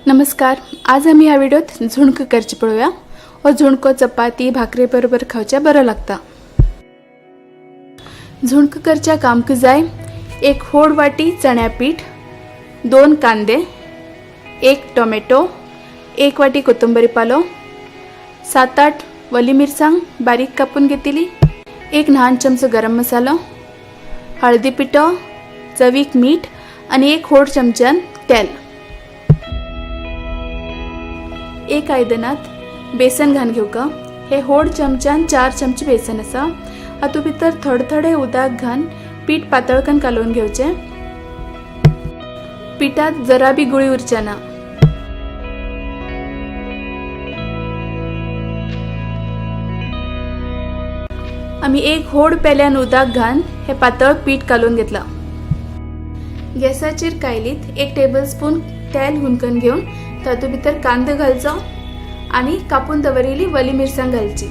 नमस्कार, आज आमी ह्या व्हिडिओत झुणको करची पळोवया। हो झुणको चपाती भाकरे बरोबर खावच्या बरो लागता। झुणको करच्या कामक जाय एक होड वाटी चण्या पीठ, 2 कांदे, 1 टोमॅटो, 1 वाटी कोथिंबीर पालो, 7-8 वली मिरसांग बारीक कापून घेतली, 1 लहान चमचो गरम मसालो, हळदी पिठो, चवीक मीठ आणि 1 होड चमच्यान तेल। एक आयदनात बेसन घालून घेवका। हे होड चमच्यान 4 चमचे बेसन आसा। हातूंत भितर थोडे थोडे उदक घालून पीठ पातळ करून कालोवन घेवचें। पिठात जरा बी गुळी उरचे ना। आमी 1 होड पेल्यान उदक घालून हे पातळ पीठ कालोवन घेतलां। गॅसाचेर कायलीत 1 टेबलस्पून तेल हुनकन घेवन तातूंत भितर कांदो घालचो आनी कापून दवरिल्ली वली मिरसांग घालची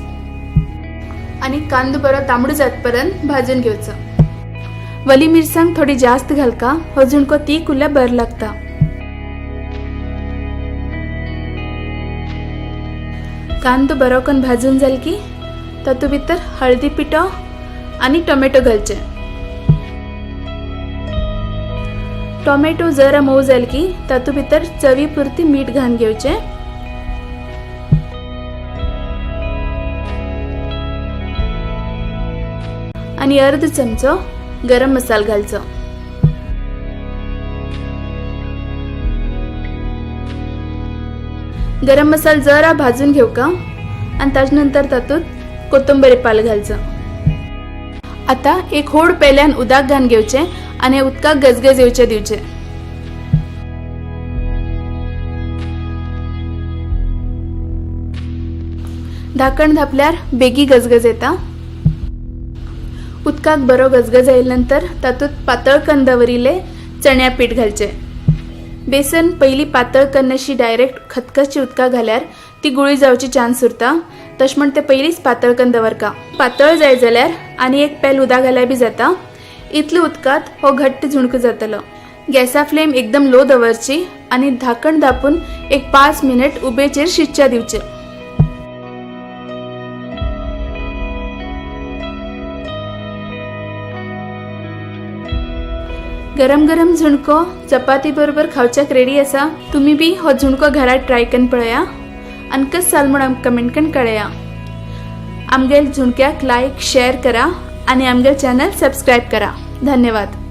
आनी कांदो बरो तांबडो जातपर्यंत भाजून घेवचो। वली मिरसांग थोडी जास्त घालका, हो झुणको तीख उरल्यार बरो लागता। कांदो बरो करून भाजून जाल की तातूंत भितर हळदी पिठो आनी टोमॅटो घालचे। टोमॅटो जरा मोव जाल की तातूंत भितर चवी पुरती मीठ घालून घेवचें। आनी अर्द चमचो गरम मसालो घालचो। गरम मसालो जरा भाजून घेवका आनी ताजे नंतर तातूंत कोथिंबीर पालो घालचो। आता 1 होड पेल्यान उदक घालून घेवचें आनी उदकाक गजगज येवचे दिवचे। धाकण धापल्यार बेगी गजगज येता। उदकाक बरो गजगज आयले नंतर तातूंत पातळ करून दवरिल्लें चण्या पीठ घालचें। बेसन पयलीं पातळ करनाशी डायरेक्ट खतखतची उदकाक घाल्यार ती गुळी जावची चान्स उरता, तशें म्हण तें पयलींच पातळ करून दवरका। पातळ जाय जाल्यार आनी 1 पेल उदक घाल्यार बी जाता। इतले उदकांत हो घट्ट झुणको जातलो। गॅसा फ्लेम एकदम लो दवरची आनी धाकण धापून एक 5 मिनट उबेचेर शिजच्या दिवचे। गरम गरम झुणको चपाती बरोबर खावच्याक रेडी आसा। तुमी बी हो झुणको घरात ट्राय करून पळया आनी कस जाल म्हूण आमकां कमेंट करून कळया। आमगेल झुणक्याक लायक शेअर करा आनी आमगेल चॅनल सबस्क्रायब करा। धन्यवाद।